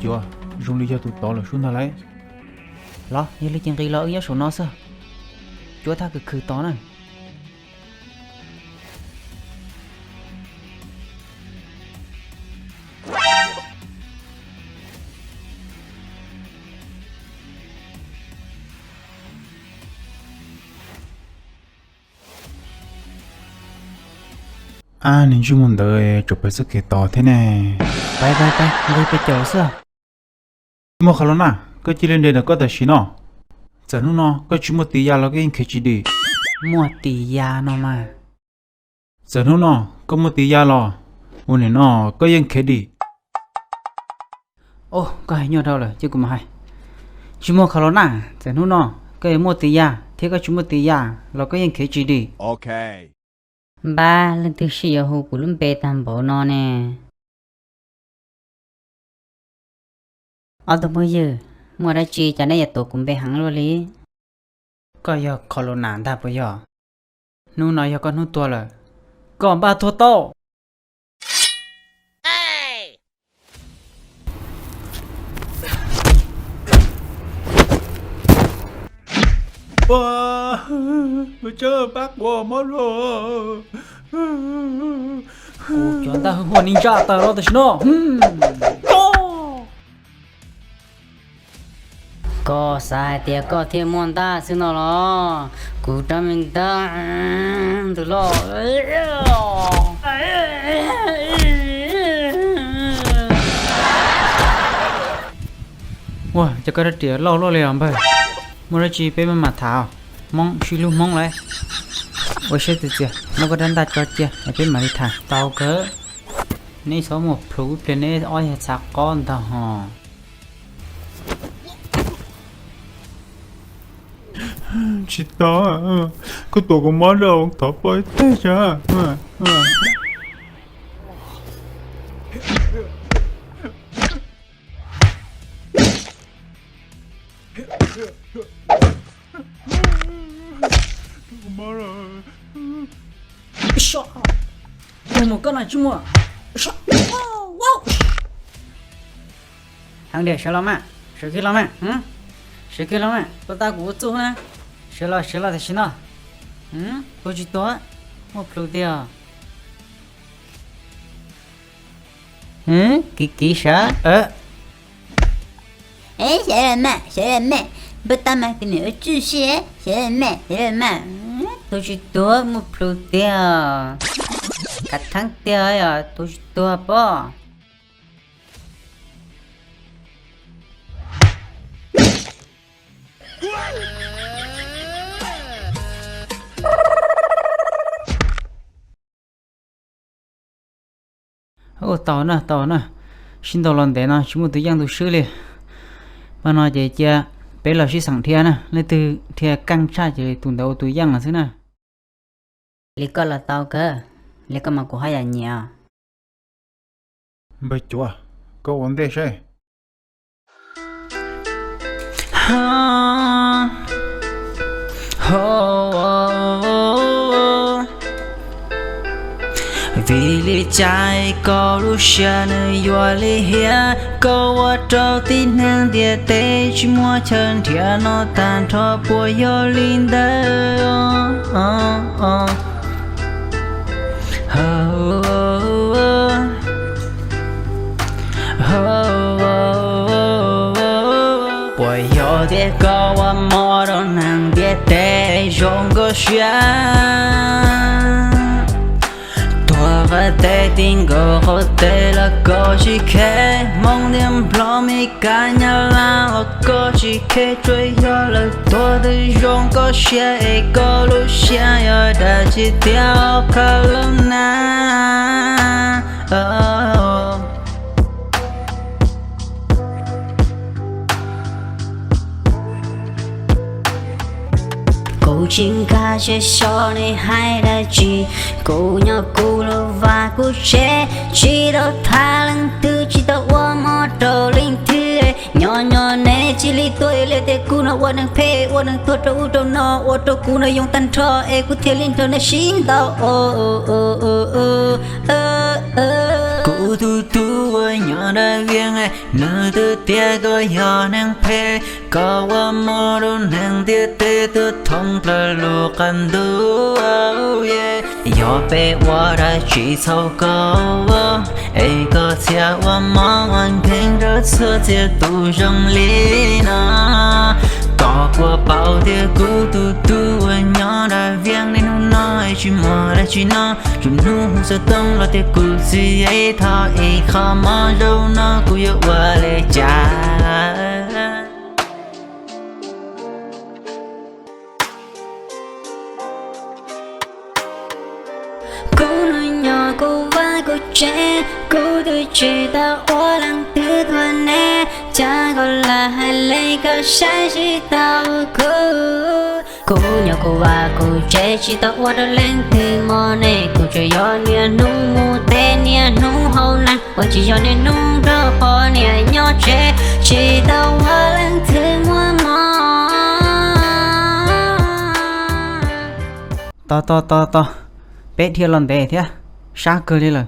Cuav, zoo li yog tus tod lawm sub ntag lauj. Los yog li ces nqis los wb nyob saum no xwb. Cuav thaj khwv khwv tod na. Ab, niag ntsej muag ntawd tseem pem txoj kev tod thiab ne. Pais pais pais, nqis pem caum xwb. Tsis muaj qhov los na, koj cia li nres ntawm koj tam sim no. Txawm hnub no koj tsis muaj tis ya los koj yeej khiav tsis dim. Muaj tis ya no mas. Txawm hnub no koj muaj tis ya los, ua nim no koj yeej khiav dim. Os, koj hais nyuaj dhau lawm, cia kuv mam hais. Tsis muaj qhov los na, txawm hnub no koj yuav muaj tis ya thiab koj tsis muaj tis ya los koj yeej khiav tsis dim. Npab, leej twg sij yuav hu kuv lub npe tag npaum no ne? Ob tug phooj ywg, muaj dab tsi cas nej yuav tuav kuv npe heev luaj li? Koj yog kho los nas ntag puas yog? Hnub no yog koj hnub tuag lawm, koj npaj tuag tau. Ua, pab kuv mob los. Kuv cov ntaj hwj huam ni ntsa tawm los tam sim no. Koj xav hais tias koj thiaj muaj ntaj xwb no los? Kuv rab me ntaj ntws loj. Ua cas koj rab riam loj luaj li os npawg? Muaj dab tsi peb maj mam tham os. Hmoob sib hlub Hmoob lauj. Ua siab txias txias, muab koj rab ntaj tso cia es peb mam li tham. Tau kawg. Neb txhob muaj plhus ib pliag, neb ob yog txhav qob ntag hos. Tsis tau, koj tuav kuv mob rau thov poj ib teg tso. Tus mus koj no tsis muaj. Heev diam, sawv los mas, sawv kiag los mas, sawv kiag los mas, tuaj tab kuv ua txuj na. Sawv los, sawv los tam sim no. Tuag tsis tuag, muaj plhus tiag. Kiv kiv sav. Sawv los mas, sawv los mas, npawg tau mas kuv niam ua txuj si, sawv los mas, sawv los mas. Tuag tsis tuag, muaj plhus tiag. Kav theeb tiag, tuag tsis tuag pob. Ua tau na, tau na. Sib ntaus los ntev no tsis muaj tus yeej tus swb li. Mas no ces cia peb los sib xeem dhia na, leej twg dhia keej tshaj ces tus ntawd ua tus yeej xwb na. Li koj los tau kawg, li koj mas kuv haj yam nyiam. Npawg Cuav, koj ua ntej seb. Vim li cas koj lub siab nws yuav li hiam, koj ua rau tib neeg ntiaj teb tsis muaj chaw nrhiav no tag nrho puas yog li ntawd? Puas yog tias koj ua mob rau neeg ntiaj teb zoo koj siab? Tuag vaj teb ti nkaus qhov teb los koj tsis khe, Hmoob Nplog Mes Kas Nyab Laj los koj tsis khe, tsuas yog lawv tuag twb zoo koj siab es koj lub siab yog dab tsi thiab os Khaus Lub Nas? Kuv tsis nkag siab xyov nej hais dab tsi, kuv nyob kuv lub vaj kuv tsev, tsis tau tham leej twg, tsis tau ua mob rau leej twg. Nyob nyob nej cia li tuaj ib leeg tias kuv no ua neeg phem, ua neeg tuag rau ub rau no, ua rau kuv no yoo tag nrho es kuv thiaj li nrog nej sib ntaus. Kuv tus tub uas nyob Dab Vias, nws twb tias koj yog neeg phem, koj ua muaj rau neeg ntiaj teb tuag thoob plaws lub qab ntuj. Yog peb ua dab tsi txhaum koj, es koj thiaj ua mob ua nkeeg rau txhua txhia tus zoo li no. Koj puas paub tias kuv tus tub uas nyob Dab Vias, niaj hnub no tsis muaj dab tsi noj, tsuas hnub xov tooj los tias kuv txiv, thov ib qho mob zaum no kuv yuav ua li cas? Kuv nyob kuv vaj kuv tsev, kuv twb tsis tau ua leej twg tuag ne, cas koj lam hais li koj saib tsis taus kuv? Kuv nyob kuv vaj kuv tsev tsis tau ua rau leej twg mob ne, kuv tsuas yog niaj hnub mus teb niaj hnub haus neeg, ua tsis yog niaj hnub nrog poj niam nyob tsev, tsis tau ua leej twg muaj mob. Tos tos tos tos, peb dhia los ntev thiab, sab kawg li lawm.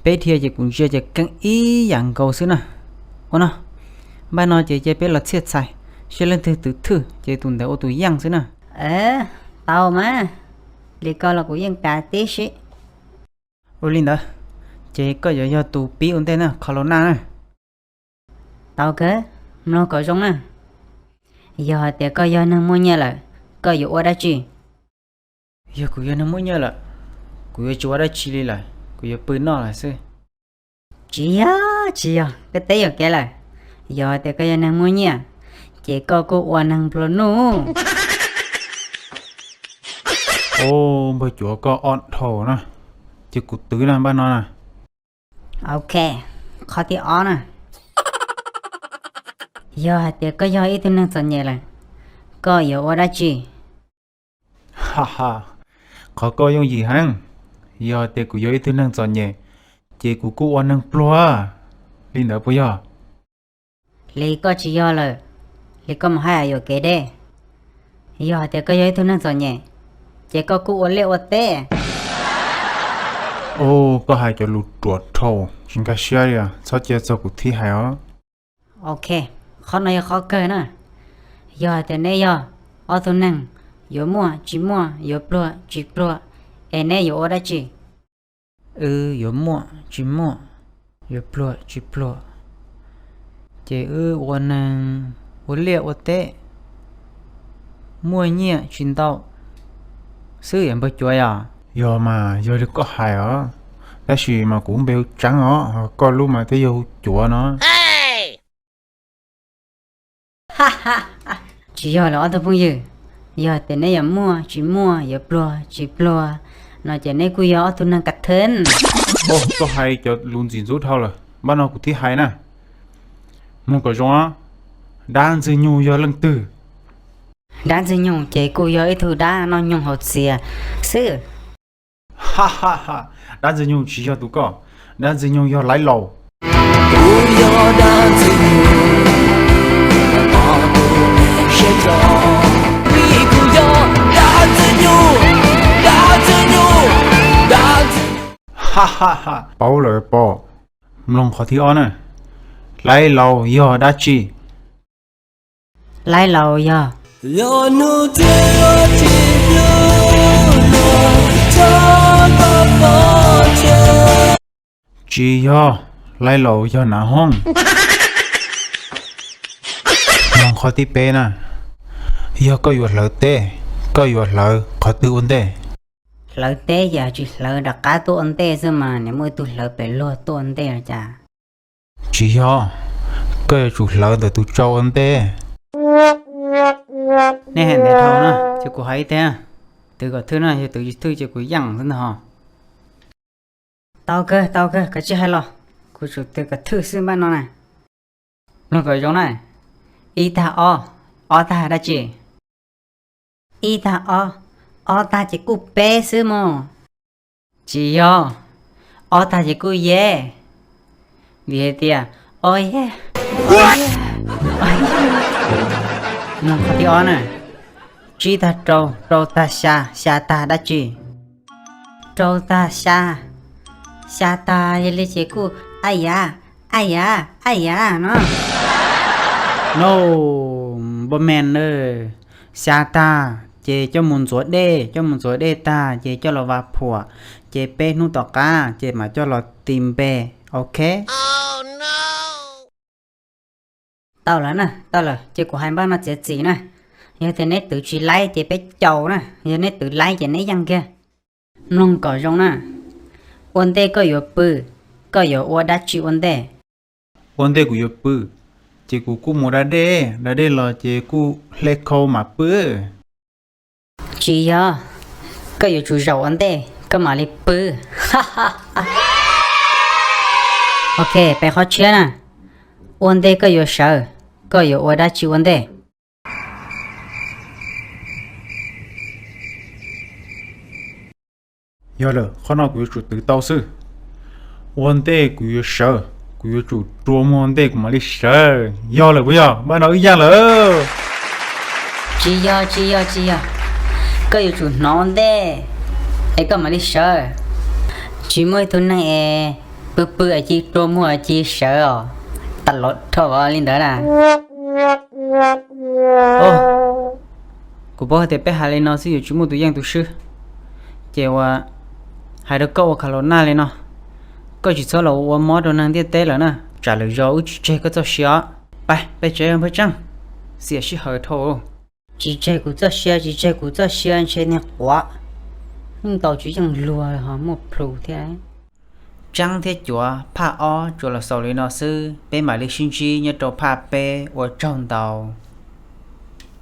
Peb dhia ces kuv ntsia ces keej ib yam nkaus xwb na. Ua no, npaj no ces cia peb los txhiaj txhais, seb leej twg twv thwj ces tus ntawd ua tus yeej xwb na. Tau mas, li ko los kuv yeej kav tib si. Ua li ntawd, ces koj yuav yog tus pib ua ntej na, kho los naj na. Tau kawg, mloog kom zoo na. Yog hais tias koj yog neeg muaj nyiaj lawm, koj yuav ua dab tsi? Yog kuv yog neeg muaj nyiaj lawm, kuv yuav tsis ua dab tsi li lawm, kuv yuav pw noj lawm xwb. Tsis yog, tsis yog, koj teb yuam kev lawm. Yog hais tias koj yog neeg muaj nyiaj, ces koj kuj ua neeg nplua nuj. Npawg cuav koj ob dhau na, ces kuv twv na npaj no na. Ok, qhov thib ob na. Yog hais tias koj yog ib tug neeg txom nyem lawm, koj yuav ua dab tsi? Ha ha, qhov koj yooj yim heev. Yog hais tias kuv yog ib tug neeg txom nyem, ces kuv kuj ua neeg pluag. Li ntawd puas yog? Li koj tsis yog lawm, li koj mus hais yuam kev deb. Yog hais tias koj yog ib tug neeg txom nyem, ces koj kuj ua liaj ua teb. Koj hais cov lus ruam dhau tsis nkag siab li, txhob cia txog kuv thib hais os. Ok, qhov no yog qhov kawg na. Yog hais tias neb yog ob tug neeg yuav muaj tsis muaj, yuav pluag tsis pluag, es neb yuav ua dab tsi? Wb yuav muaj tsis muaj, yuav pluag tsis pluag, ces wb ua neeg ua liaj ua teb, muaj nyiaj tsis ntau xwb yom npawg cuav yom. Yog mas yog li koj hais os, tab sis mas kuv npe hu Tseeb os, koj lub mas twb yog hu Cuav no. Tsis yog lawm ob tug phooj ywg, yog tias neb yuav muaj tsis muaj, yuav pluag tsis pluag no ces neb kuj yog ob tug neeg kav theej. Koj hais cov lus ntxim ntxub dhau lawm, npaj no kuv thib hais na. Mloog kom zoo, dab Ntxwg Nyoog yog leej twg? Dab Ntxwg Nyoog ces kuj yog ib tug dab noj nyoog haus txias xwb. Dab Ntxwg Nyoog tsis yog tus koj, dab Ntxwg Nyoog yog Laib Laus. Kuv yog dab Ntxwg Nyoog, kuv yog dab Ntxwg Nyoog, dab Ntxwg Nyoog, dab Ntxwg Nyoog. Paub lawm pom. Mloog qhov thib ob na. Laib Laus yog dab tsi? Laib Laus yog, yog hnub twg tsis hlub luag, txhob koj poob tseg. Tsis yog, Laib Laus yog Nav Hoob. Mloog qhov thib peb na. Yog koj yuav hlawv teb, koj yuav hlawv qhov twg ua ntej? Hlawv teb ces tsis hlawv rov qab tuaj ua ntej xwb mas, nws muaj ib tug hlawv pem luag tuaj ua ntej los cas? Tsis yog, koj yuav tsum hlawv ntawm tus tsau ua ntej. Nej hais ntev dhau na, ces kuv hais ib teg, twv kom thwj na, yog twv tsis thwj ces kuv yeej xwb ntag ho. Tau kawg, tau kawg, koj tsis hais los, kuv tsum twv kom thwj xwb npaj no na. Mloog kom zoo na, ib tag ob, ob tag dab tsi? Ib tag ob, ob tag ces kuj peb xwb mog. Tsis yog, ob tag ces kuj yeb, vim hais tias ob yeb, ob yeb, ob yeb. Mloog qhov thib ob na, tsib tag rau, rau tag xya, xya tag dab tsi? Rau tag xya, Xya tag yog li ces kuj a yam, a yam, a yam no. No, npoj me na, xya tag ces coj mus ntxuav dej, coj mus ntxuav dej tag ces coj los vas phuam, ces peb hnub tom qab ces mam coj los ti npe, ok? Tau lawm na, tau lawm, ces kuv hais npaj no txiav txim na. Yog tias neb twv tsis laib ces peb caus na, yog neb twv laib ces neb yeej kiag. Mloog kom zoo na, ua ntej koj yuav pw, koj yuav ua dab tsi ua ntej? Ua ntej kuv yuav pw, ces kuv kuj mus da dej, da dej los ces kuj hle khau mam pw. Tsis yog, koj yuav tsum zaum ua ntej koj mam li pw. Ok, pe qhov tshiab na, ua ntej koj yuav sawv, koj yuav ua dab tsi ua ntej? Yog lawm, qhov no kuv yuav tsum twv tau xwb. Ua ntej kuv yuav sawv, kuv yuav tsum rua muag ua ntej kuv mam li sawv. Yog lawm puas yog? Npaj no wb yaj lawm. Tsis yog, tsis yog, tsis yog. Koj yuav tsum hnov ua ntej es koj mam li sawv. Tsis muaj ib tug neeg es pw pw es cia rua muag cia sawv os. Tas los dhau li ntawd na. Kuv paub hais tias peb hais li no xwb yuav tsis muaj tus yeej tus swb. Ces uas hais rau koj ua kha los naj li no, koj tsis txhob los ua mob rau neeg ntiaj teb lawm na. Tsam lwm zaus wb tsis tseg koj txoj sia os. Pab peb tsev npawg Tseeb, xiam sij hawm dhau. Tsis tseg kuv txoj sia, tsis tseg kuv txoj sia, ntshe niag quav ntaus tsis yeej luag ho muaj plhus thiab. Tseeb thiab Cuav, phaj ob tsuas los xaus li no xwb, peb mam li sib ntsib nyob rau phaj peb, ua tsaug ntau.